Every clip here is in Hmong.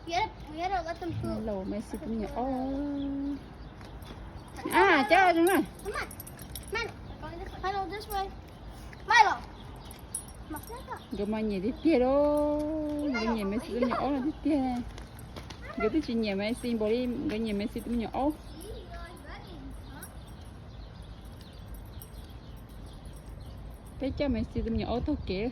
Milo, Messi tus me nyuam aub. A, cab zoo na. Nkawd mas nyiam tiag tiag lauj, nkawd nyiam Messi tus me nyuam aub no tiag tiag. Nkawd twb tsis nyiam Messi npaum li nkawd nyiam Messi tus me nyuam aub. Peb coj Messi tus me nyuam aub taug kev.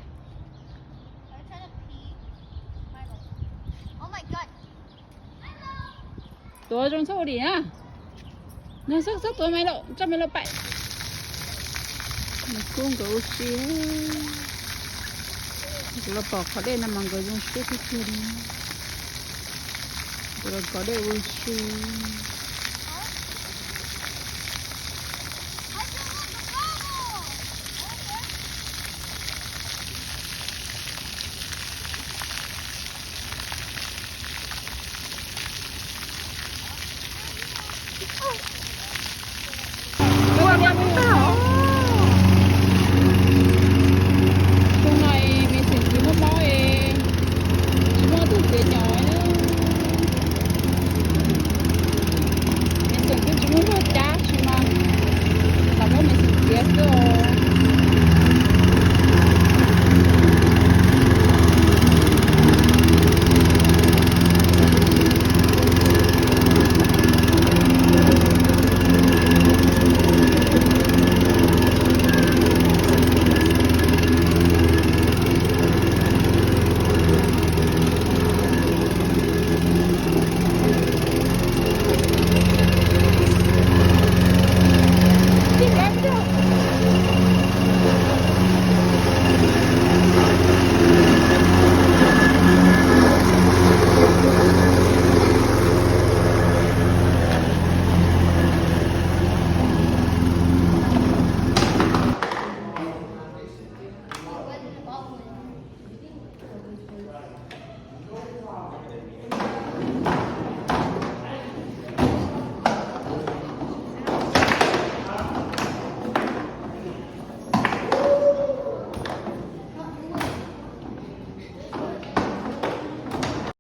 Tuav zoo txhob ua dim na. No txhob txhob tuav Milo, tso Milo pais. Nws kub nkawd ua si. Nkawd los pom qhov dej no mas nkawd zoo siab tiag tiag li. Nkawd los kov dej ua si.